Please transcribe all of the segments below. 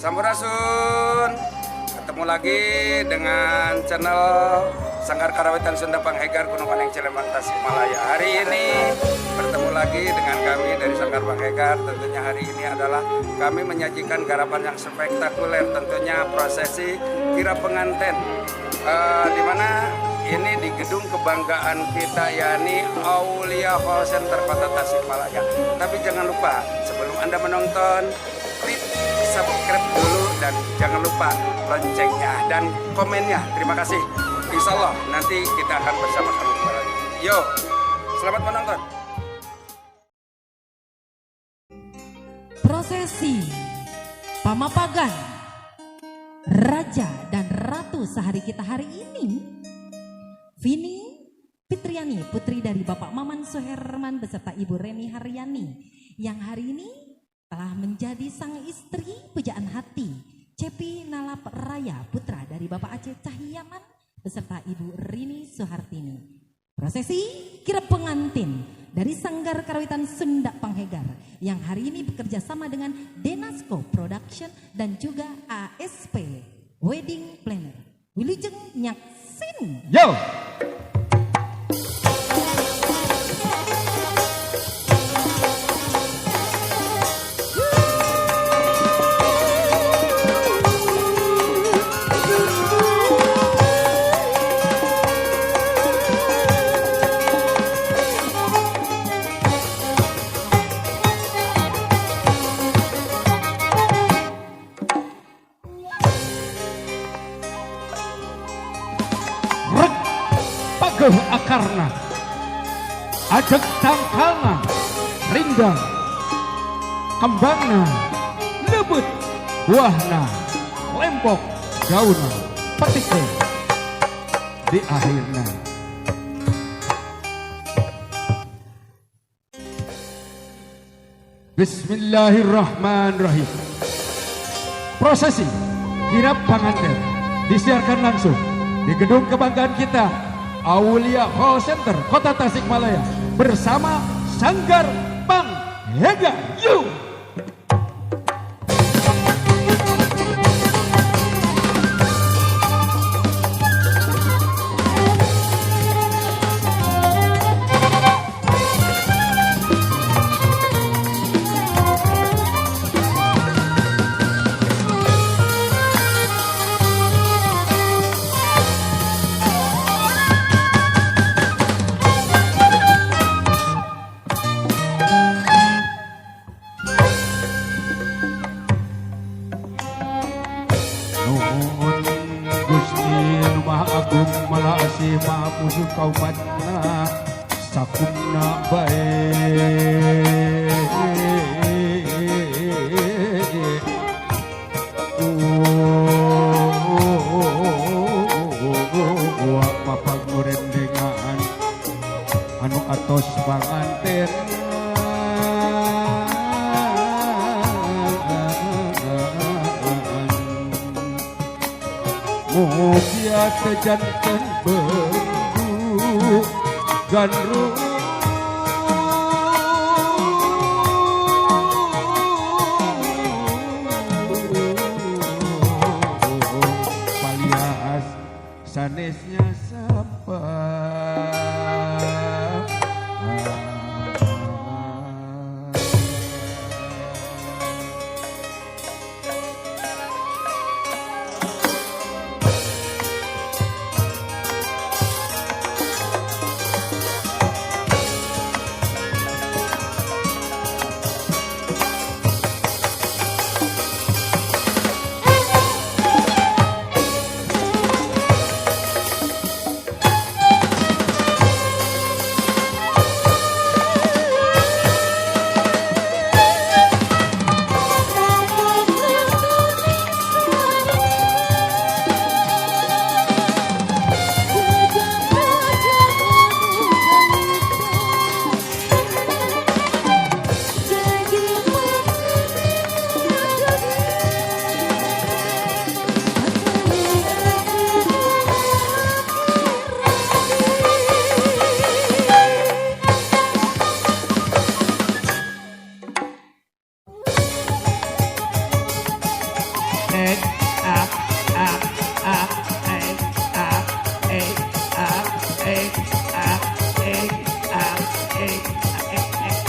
Sampurasun. Ketemu lagi dengan channel Sanggar Karawitan Sunda Panghegar Gunung Koneng Cilembang Tasikmalaya. Hari ini bertemu lagi dengan kami dari Sanggar Panghegar. Tentunya hari ini adalah kami menyajikan garapan yang spektakuler, tentunya prosesi kirap pengantin, di mana ini di gedung kebanggaan kita, yakni Aulia Hall Center Kota Tasikmalaya. Tapi jangan lupa sebelum Anda menonton, klik subscribe dulu dan jangan lupa loncengnya dan komennya. Terima kasih. Insya Allah nanti kita akan bersama kami kembali. Yo, selamat menonton. Prosesi Pamapagan Raja dan Ratu sehari kita hari ini, Vini Fitriani, putri dari Bapak Maman Suherman beserta Ibu Reni Haryani, yang hari ini telah menjadi sang istri pujaan hati Cepi Nalap Raya, putra dari Bapak Aceh Cahyaman beserta Ibu Rini Suhartini. Prosesi kirap pengantin dari Sanggar Karawitan Sunda Panghegar yang hari ini bekerja sama dengan Denasco Production dan juga ASP Wedding Planner. Wilujeng nyaksin. Yo! Rek pageuh akarna, ajeg tangkalna, rindang kembangna, leubet buahna, lempok daunna, petikeun di akhirna. Bismillahirrahmanirrahim. Prosesi kirap panganten disiarkan langsung di gedung kebanggaan kita, Aulia Hall Center, Kota Tasikmalaya, bersama Sanggar Panghegar. Yuk! Nuhun Gusti Nu Maha Agung, Maha Asih, Maha Pusuh kaumatna sakumna bae. Mapag nurendengan anu atos panganten. Mugia teu janten bendu gandrung palias sanesnya sampai. E A A A E A E A E A E A E A E.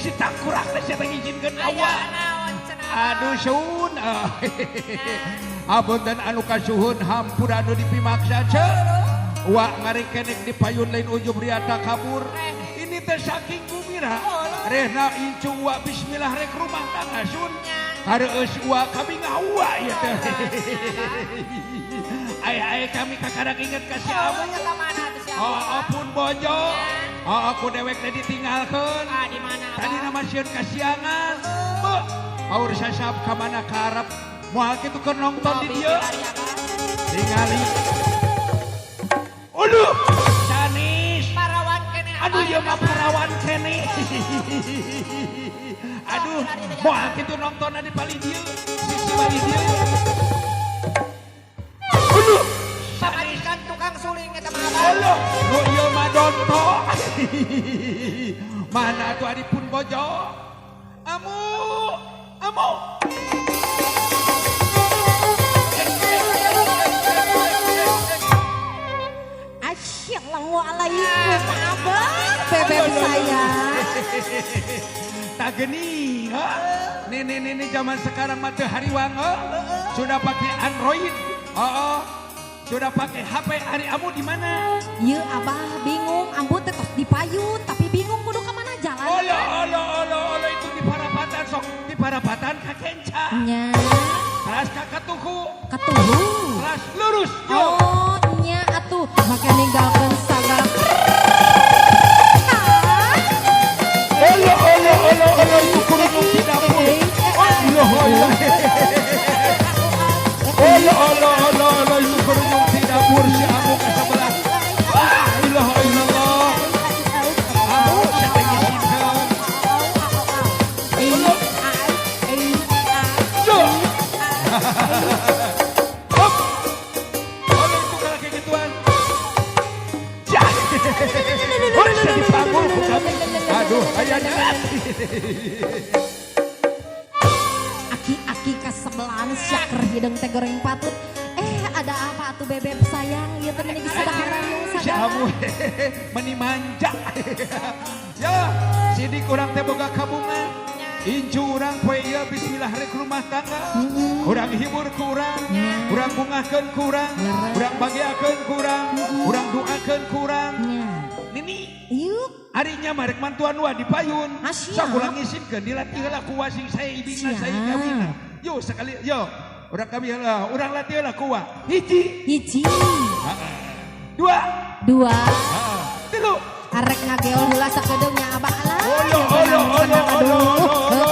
Si tangkurak teh sia teh ngizinkeun Aya awa. naon cenah? Aduh sun. Apunten anu kasuhun, hampura anu dipimaksa ce. Wa ngarikenek di payun lain ujub riata kabur. Ini teh saking gumira. Rehna incu wa bismillah rek rumah tangga sun. Hareueus wa kami ngawa ieu teh. Ai ai kami kakarak inget ka si Amu. Nya ka mana tuh si Amu? Oh, ampun bojo. Oh, aku dewek teh ditinggalkeun. Ah, di mana, Abah? Tadi nama sieun kasiangan. Beuh, paur sasab ka mana ka Arab. Moal kitu keur nongton di dieu. Tingali. Aduh, sanis. Parawan keneh. Aduh, ieu mah parawan keneh. Aduh, moal kitu nongton di palih dieu. Sisi palih dieu. Aduh, sanis. Pamajikan tukang suling eta mah, Abah. Aduh, nu ieu mah donto. Mana atuh ari pun bojo? Amu, amu. Assalamualaikum Abah, bebeb sayang. Tak geni, ha? Nih, nih, nih, nih, zaman sekarang mah teu hariwang, oh. Sudah pakai Android, oh, oh. Sudah pakai HP. Ari amu di mana? Ye Abah bingung, ambu teh tos di payun tapi bingung kudu ka mana jalan. Olo, olo, olo, olo itu di parapatan sok, di parapatan ka kenca. Nya, Teras ka katuhu, katuhu. Teras lurus, yo. Oh, nya atuh make ninggalkeun sagala. Olo, olo, olo, olo itu kerudung di dapur. Allah, Allah. Olo, olo, olo, olo itu kerudung di dapur si Amu ke sebelah. Wah, ilaha illallah. Amu sia teh ngizinkeun. Olo. Yo. Hop. Olo itu kalau kayak gituan. Jah. Oh, bisa dipanggul ku kami. Aduh, ayahnya. Aki-aki kasebelahan syaker hideung teh goreng patut. Eh, ada apa atuh bebeb sayang? Ieu teh meni geus daharan Si sagala. Amu meni manja. Ya, sidik urang teh boga kabungan. Incu urang poe ieu bismillah rek rumah tangga. Urang hibur ku urang, urang bungahkeun ku urang, urang bagiakeun ku urang, urang duakeun ku urang. Nya. Nini, Yuk, ari nya mah rek mantuan wa di payun. Ah, siap. Sok ulang ngizinkeun dilatih heula ku wa sing sae ibingna sae Siap. kawinna. Yo sekali yo. Urang kami heula, urang latih heula ku wa. Hiji, hiji, dua, dua, tilu. Arek ngageol heula sakedeung nya Abah lah. Olo, olo, olo, olo, olo, olo.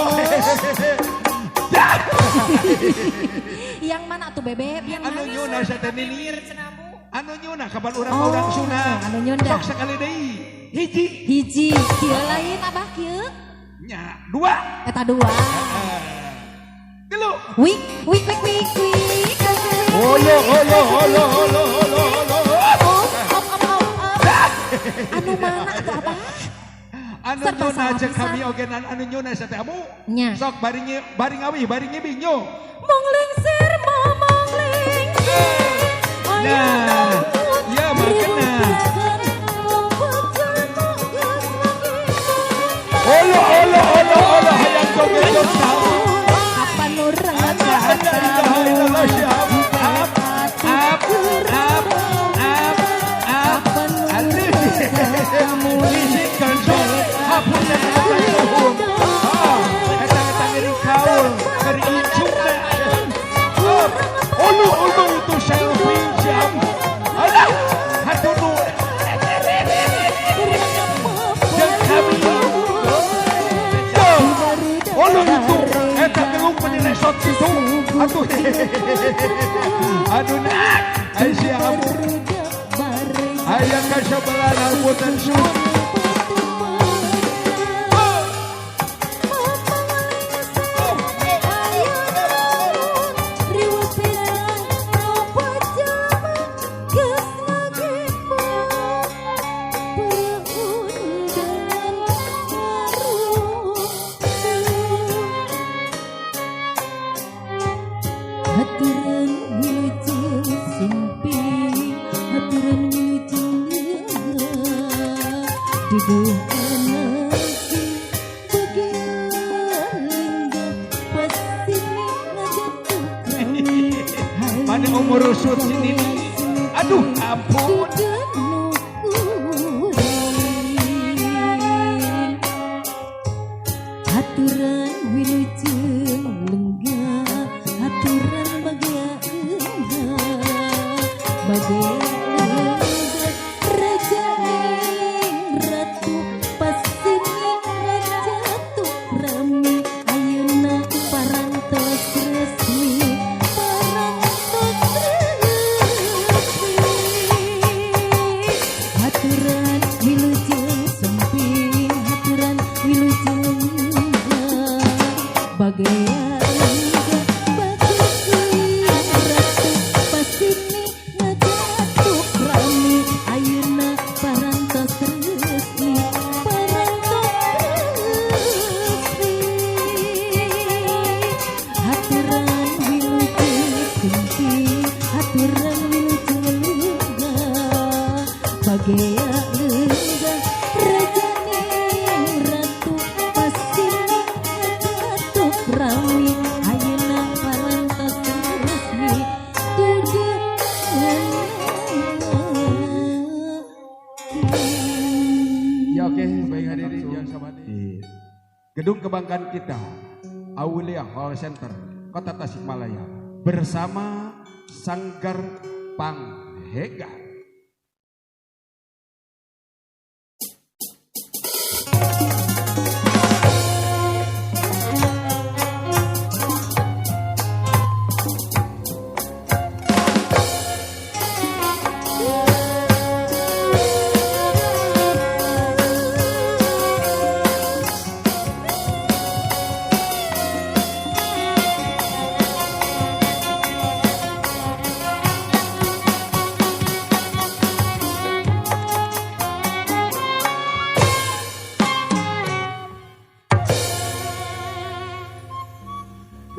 Dah. Yang mana tuh bebeb? Yang Anu mana? nyuna sia teh nini. Cenah Bu. Anu nyuna kapan urang Oh, urang sunah. anu nyunda. Sok sekali deui. Hiji, Hiji, kieu lain Abah kieu. Nya, dua. Eta dua. Tilu. Wik, wik, wik, wik, wik. Olo, olo, olo, olo, olo, olo. Oh, op, op, op, op. Anu mana atuh Abah? Anu Serba nyuna salah jeung pisan. kami ogenan anu nyuna sia teh amu. Nya. Sok bari bari ngawih, bari ngibing nyo. Mong lengsir, mong lengsir. Nah, ya makena. Olo, olo, olo, olo hayang joget joget. Kapan urang La ilaha illallah siap. Up, up, up, up, up. Aduh. Izinkan sok. Hapunten anu kasuhun. Ah, eta eta ngiring kaul, keur incuna. Up. Olo, olo itu selfie siap. Aduh, hatunu. Jeung kami. Yo. Olo itu eta gelung meni lesot kitu. Aduh. Aduh nak. Ai si amu. Hayang ka sebelah rambutan suwun. Haturan wilujeng sumping, haturan wilujeng lenggah, duduh anaki bagian lenggah, pasini ngajatuh kami. Mana umur rusut si Nini? Aduh, ampun. Duduh nu kuring. Haturan wilujeng lenggah, haturan bagea enggah, bagea lenggah, raja ing ratu pasini ngajatuh rami, ayeuna parantos resmi, parantos resmi. Haturan wilujeng sumping, haturan wilujeng lenggah, bagea lenggah, bagus ratu pasini ngajatuh rami, ayeuna parantos resmi, parantos resmi. Haturan wilujeng sumping, haturan wilujeng lenggah, bagea lenggah, raja ning ratu pasini ngajatuh rami, ayeuna parantos resmi, duduh Ya oke, baik hadirin jangan sama di Gedung Kebanggaan kita, Aulia Hall Center, Kota Tasikmalaya, bersama Sanggar Panghegar.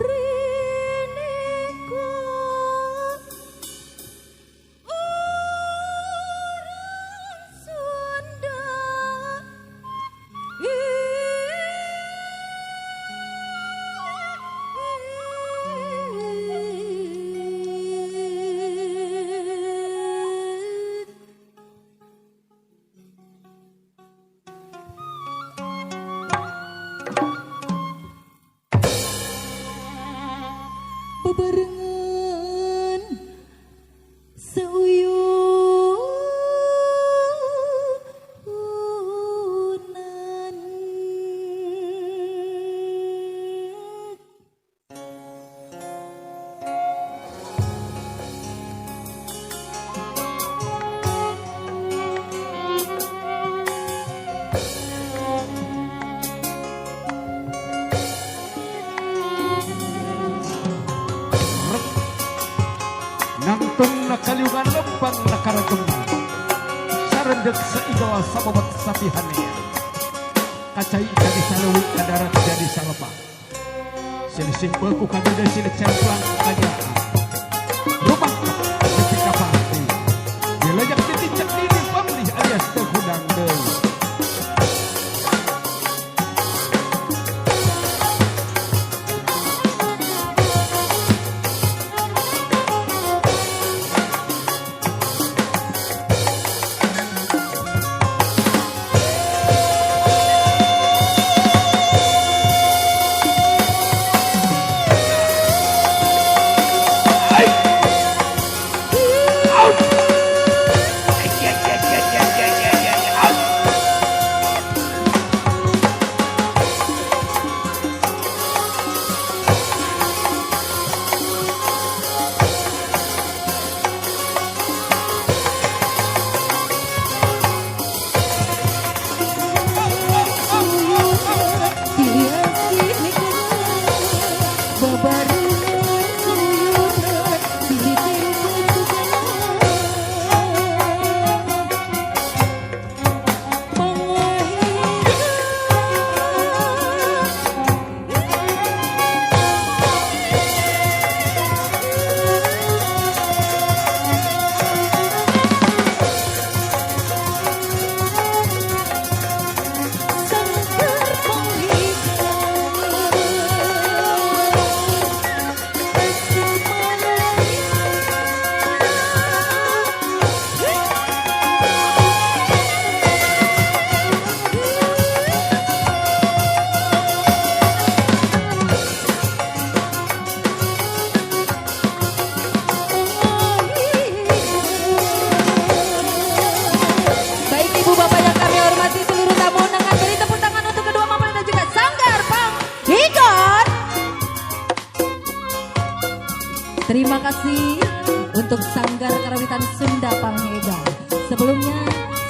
Riniko orang Sunda Bebarengan seuyunan. Nangtung na kaliungan lempang na karagemna. Sarendek seigol sababot sapihanea. Kacai jadi saleuwi kadarat jadi salebak. Selisih beku kagede silih cemplang kanyaan. Rumah nepi ka pasti. Dilejak ditincak dini pamlih alias teu hudang deui.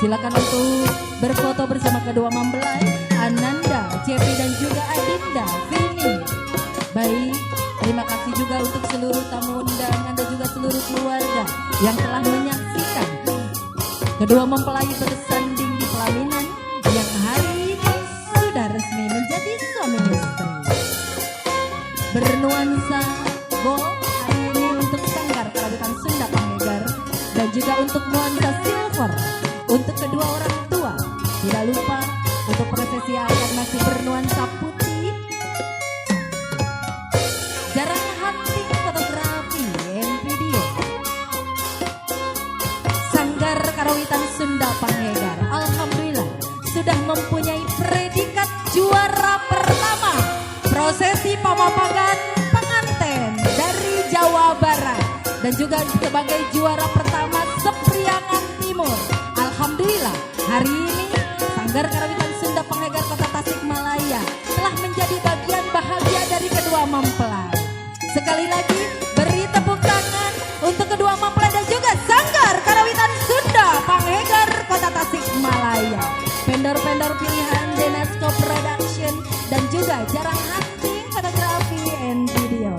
Silakan untuk berfoto bersama kedua mempelai, Ananda, Cepi dan juga Adinda, Vini. Baik, terima kasih juga untuk seluruh tamu undangan dan juga seluruh keluarga yang telah menyaksikan kedua mempelai bersanding di pelaminan yang hari ini sudah resmi menjadi suami istri. Bernuansa gold hari ini untuk Sanggar Karawitan Sunda Panghegar dan juga untuk nuansa silver untuk kedua orang tua. Tidak lupa untuk prosesi akan masih bernuansa putih. Jarang hunting fotografi and video. Sanggar Karawitan Sunda Panghegar, alhamdulillah sudah mempunyai predikat juara pertama prosesi pamapagan pengantin dari Jawa Barat dan juga sebagai juara pertama Sepriangan Timur. Alhamdulillah hari ini Sanggar Karawitan Sunda Panghegar Kota Tasikmalaya telah menjadi bagian bahagia dari kedua mempelai. Sekali lagi beri tepuk tangan untuk kedua mempelai dan juga Sanggar Karawitan Sunda Panghegar Kota Tasikmalaya. Vendor-vendor pilihan Denasco Production dan juga Jarang Hunting Fotografi and Video.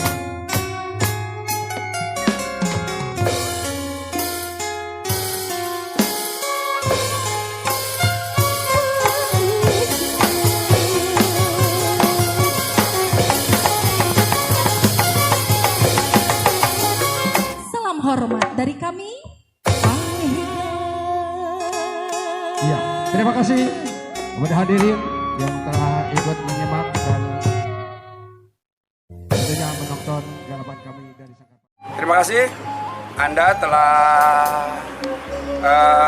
Salam hormat dari kami, Panghegar. Iya, terima kasih kepada hadirin yang telah ikut menyimak dan tentunya menonton garapan kami dari Sanggar. Terima kasih Anda telah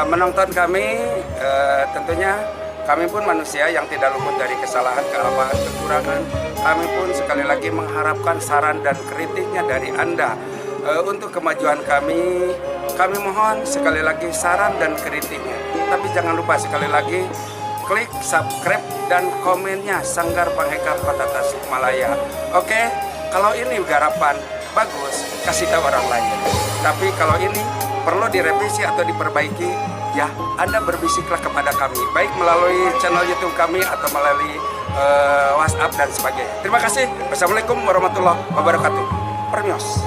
menonton kami. Tentunya kami pun manusia yang tidak luput dari kesalahan, kealpaan, kekurangan. Kami pun sekali lagi mengharapkan saran dan kritiknya dari Anda untuk kemajuan kami. Kami mohon sekali lagi saran dan kritiknya. Tapi jangan lupa sekali lagi klik subscribe dan komennya Sanggar Panghegar Kota Tasikmalaya. Oke, kalau ini garapan bagus, kasih tahu orang lain. Tapi kalau ini perlu direvisi atau diperbaiki, ya Anda berbisiklah kepada kami, baik melalui channel YouTube kami atau melalui WhatsApp dan sebagainya. Terima kasih. Wassalamualaikum warahmatullahi wabarakatuh. Permios.